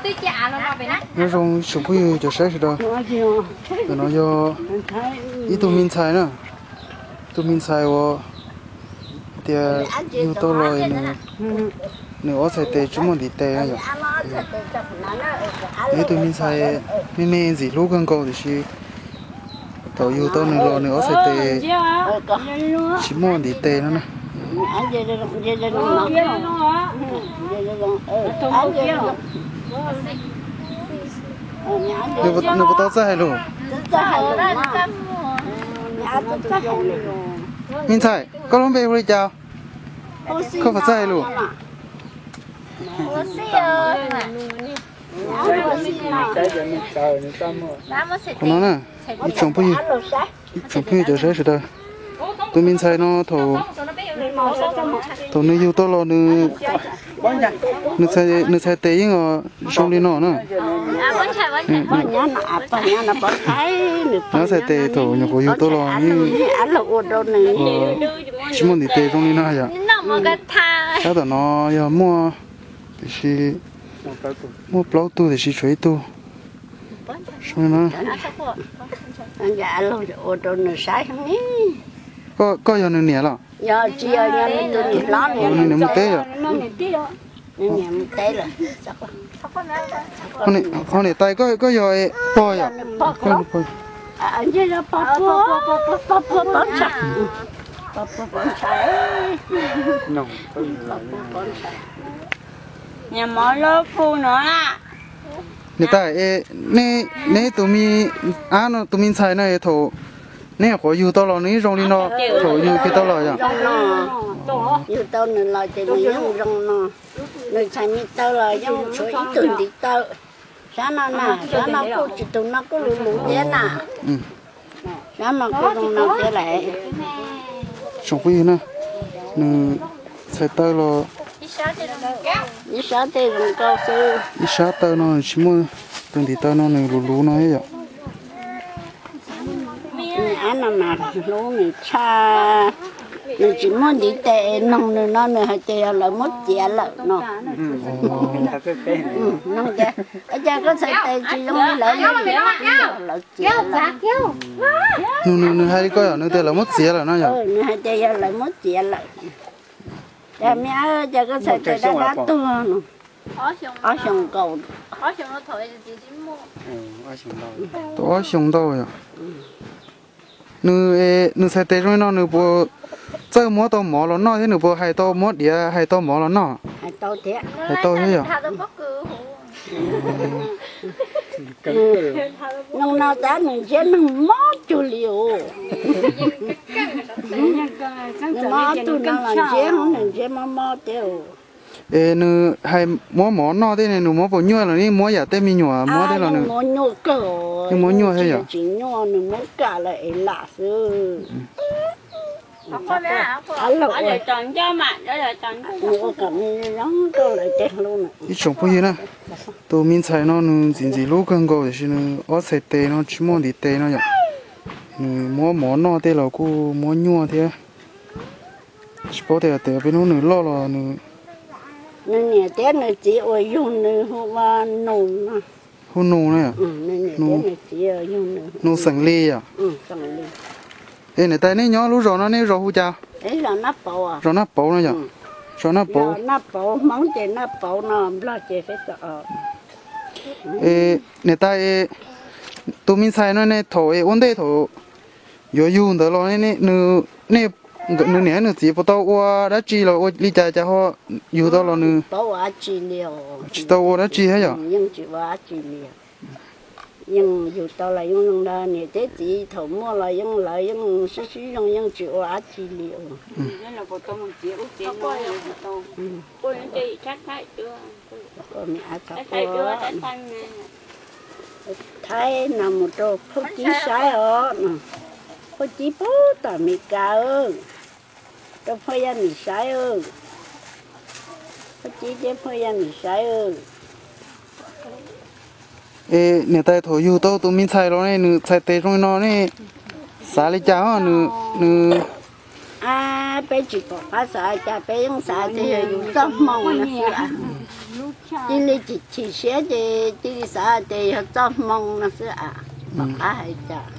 Nyob zoo tsoom phooj ywg cov saib sawv daws. Ntawm no yog ib tug me ntxhais na, tus me ntxhais uas tias yug tau los nws, nws ob txhais tes tsis muaj ntiv tes no yom. Yog ib tug me ntxhais me me ntxim hlub kawg nkaus tiam sis thaum yug tau nws los nws ob txhais tes tsis muaj ntiv tes no na. Nws puas tau txawj hais lus? Me ntxhais, koj lub npe hu li cas? Koj puas txawj hais lus? Qhov no na, ib tsoom phooj ywg, ib tsoom phooj ywg cov saib sawv daws, tus me ntxhais no thaum, thaum nws yug tau los nws, nws txhais tes yeej zoo li no na. Nws txhais tes thaum nyuam qhuav yug tau los yeej tsis muaj ntiv tes zoo li no yom. Tab tom no yog muaj, tiam sis muaj plaub tug tiam sis tshuav ib tug zoo li no. Koj yog nws niam los? Nws niam mus teb yom? Ho niam tais koj yog pog yom? Niam tais, neb tus me, ab no tus me ntxhais no thaum neb nyuam qhuav yug tau los nws yeej zoo li no, thaum yug kiag tau los yom? Yug tau nws los ces nws yeej zoo no. Nws txhais me taw los yeej tshuav ib tug ntiv taw. Sab no na, sab no kuj tsis tus no kuj luv luv thiab na. Sab no kuj zoo no thiab lawm. Tsoom phooj ywg na, nws txhais taw los ib sab tej zoo nkauj xwb, ib sab taw no nws tsis muaj, tus ntiv taw no nws luv luv no thiab yom. Ab no mas hlub nws tshaj, nws tsis muaj ntiv tes es noog nws no nws hais tias yog lawv muab txiav lawm no. Noog tias, cas koj txhais tes tsis zoo li lawv, lawv txiav lawm. Nws, nws hais li ko yom, nws tias lawv muab txiav lawm no yom. Nws hais tias yog lawv muab txiav lawm. Cas me, cas koj txhais tes dab dab tuag no. Ob xyoos nkaus. Tau ob xyoos ntau yom. Nws, nws txhais tes zoo li no nws puas txawj muab tau mov los noj thiab nws puas hais tau muab diav hais tau mov los noj? Hais tau thiab yom. Nws no tab nws ntsiab neeg mob cuag li os. Nws mob tug no los ntsiab, nws ntsiab mob mob thiab. Es nws hais muab mov noj tej ne nws muab puas nyuaj los nws muab yam tej me nyuam muab tej los nws muab nyuaj kawg, yeej muab nyuaj thiab yom. Tsis nyuaj, nws muab kam lawm es lam xwb. Ib tsoom phooj ywg na, tus me ntxhais no nws ntxim ntxim hlub kawg nkaus tiam sis nws ob txhais tes no tsis muaj ntiv tes no yom. Nws muab mov noj tej los kuj muab nyuaj thiab. Tsis paub tias peb hnub nws loj los nws, nws niam thiab nws txiv uas yug nws hu ua Nus no. Hu Nus no yom? Nus xeem Lis yom? Es niam tais nej nyob lub zos no nej zos hu cas? Zos Naj Pauv no yom? Zos Naj Pauv. Naj Pauv Hmoob ces Naj Pauv no, Nplog ces niam tais, tus me ntxhais no ne thaum es ua ntej thaum yuav yug ntawd los nws niam nws txiv puas tau ua dab tsi los ua li cas cas ho yug tau los nws tsis tau ua dab tsi thiab yom? Yeej yug tau los yeej zoo ntag, niam thiab txiv thaum muaj los yeej lawv yeej sib sib zoo yeej tsis ua dab tsi li. Thaib no mus rau phauj Cib saib os, phauj Cib pub tom Mes Kas, rau phauj Yaj Nim saib, phauj Cib thiab phauj Yaj Nim saib. Es niam tais thaum yug tau tus me ntxhais los ne nws txhais tes zoo li no ne xav li cas os? Nws, peb tsis pom qab xav cas, peb yeej xav tias yog yus txoj hmoo no xwb. Cia li chim chim siab ces cia li xav tias yog txoj hmoo no xwb a, tom qab hais cas.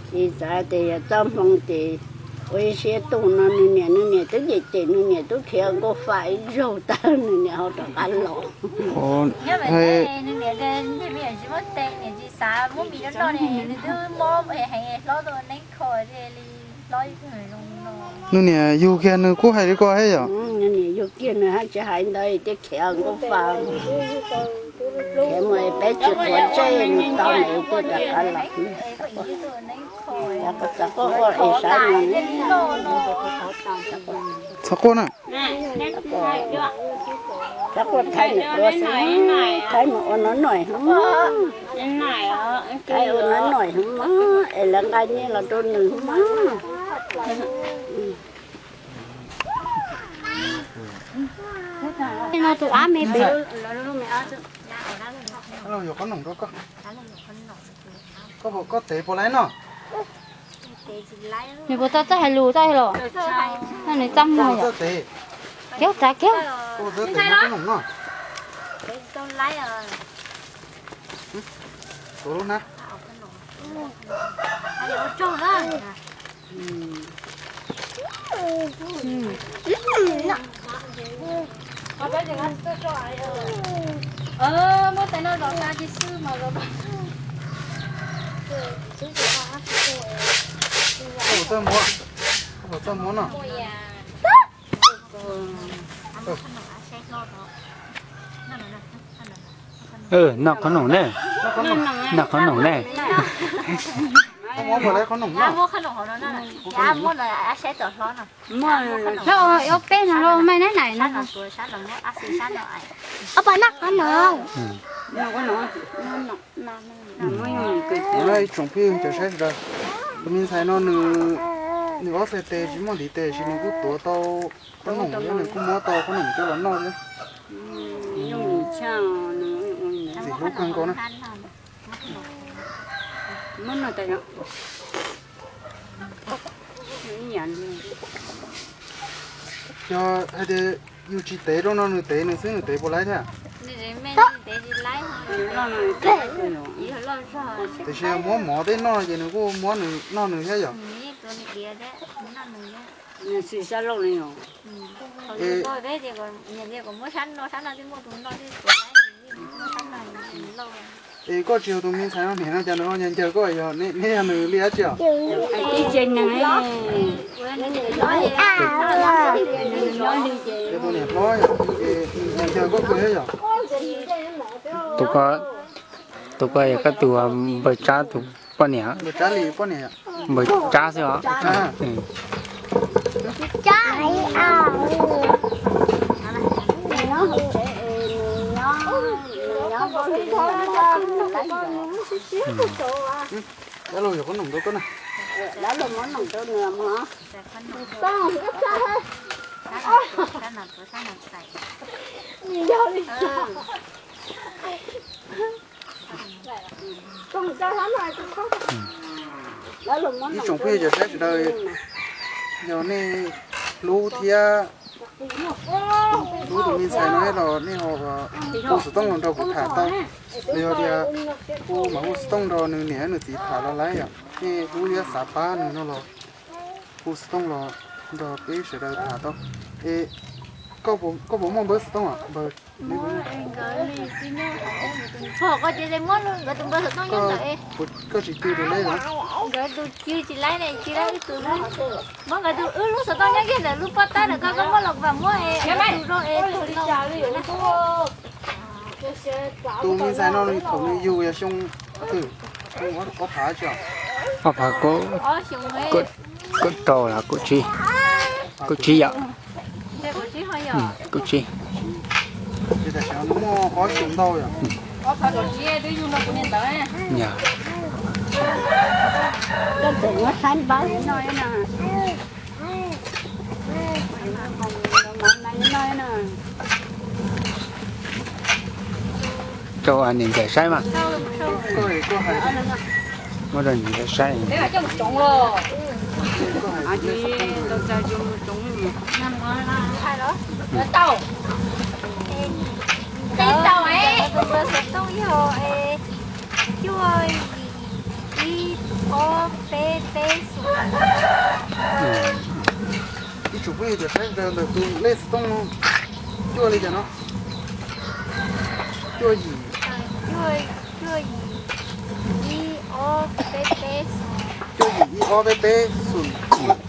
Cia li xav tias yog txoj hmoo ces ua ib siab tuaj no nws niam, nws niam twb cem cem, nws niam twb khiav nkauj fa ib zaug tag nws niam ho rov qab los. Nws niam yug kiag nws kuj hais li ko thiab yom? Nws niam yug kiag nws haj tsis hais ntawd thiaj khiav nkauj fa, khiav mus peb tsis quav ntsej mus tau nws tuaj rov qab los. Txog koj es saib no, txhob quaj na. Txhob quaj, thaij mus ua xwb, thaij mus ua no nois hov, thaij ua no nois hov mog, es lawv nqa nyiaj los rau nws hov mog. Tus ab me pem. Yog qhob noom rau koj. Koj, koj tev puas laib noj? Nws puas tau txawj hais lus tau los? Nws txaj muag yom. Kev ua tsav kev. Koj txawj tev qhob noom noj. Tuav lub hnab. Koj puas txawj muab, koj puas txawj muab noj? Noj qhob noom ne, noj qhob noom ne. Koj muab puas laib qhob noom noj? Ob peb no los mas nab nais no. Ob peb noj qhob noom. Ib tsoom phooj ywg cov saib sawv daws, tus me ntxhais no nws, nws ob txhais tes tsis muaj ntiv tes sis nws kuj tuav tau qhob noom thiab, nws kuj muab tau qhob noom coj los noj thiab. Ntxim hlub kawg nkaus na. Yog hais tias yus tsis tev rau no nws tev nws xwb nws tev puas laib thiab? Tiam sis muab mov tej noj ces nws kuj muab nws noj nws thiab yom. Es koj tsis yog tus me ntxhais no niam no cas nws ho ncaws ncaws koj, yog neb yog nws li dab tsi os? Yog tus niam hlob, nws ncaws ncaws koj kawg thiab yom? Tus ko yog koj tus npawg Tsab tus poj niam. Npawg Tsab li poj niam. Npawg Tsab xwb os. Dab laug yuav qhob noom rau koj na. Ib tsoom phooj ywg cov saib sawv daws, yog nej hlub thiab hlub tus me ntxhais no los nej ho hu xov tooj los nrog kuv tham tau, los yog tias hu mam hu xov tooj nrog nws niam nws txiv tham los laib yom. Nej hlub thiab xav pab nws no los hu xov tooj los nrog peb sawv daws tham tau. Es koj puas muaj npawb xov tooj os? Koj tsis cw tus leb los? Nkawd tus cw tsis laib ne, cw laib wb tus. Muab nkawd tus wb lub xov tooj nyob kiag ntawm lub pob tab ntawm koj, koj muab los kuv mam muab es nkawd tus zoo es tus no. Tus me ntxhais no thaum nws yug yog xyoo twg? Ob phav tsi? Ob phav kaum rau los kaum tsib? Kaum tsib yom. Kaum tsib. Muaj ob xyoo ntau yom. Rau niam ntxawm saib mas. Muab rau niam ntxawm saib. Tus npawb xov tooj yog cuaj yim ib ob peb peb xoom. Ib tsoom phooj ywg tias saib ntawm tus lej xov tooj no, cuaj li cas no? Cuaj yim, cuaj yim ib ob peb peb xoom. Cuaj yim ib ob peb peb xoom.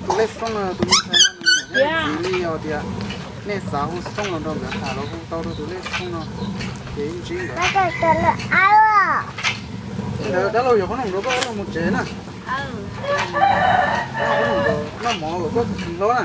Tus lej xov tooj no tus me ntxhais no nws niam thiab nws txiv li os tias nej xav hu xov tooj los nrog nkawd tham los hu tau rau tus lej xov tooj no. Ces ntsib nkawd. Ntawd dab laug yuav qhob noom rau koj, dab laug mus tsev na. Noj mov kom koj tsis hlob na.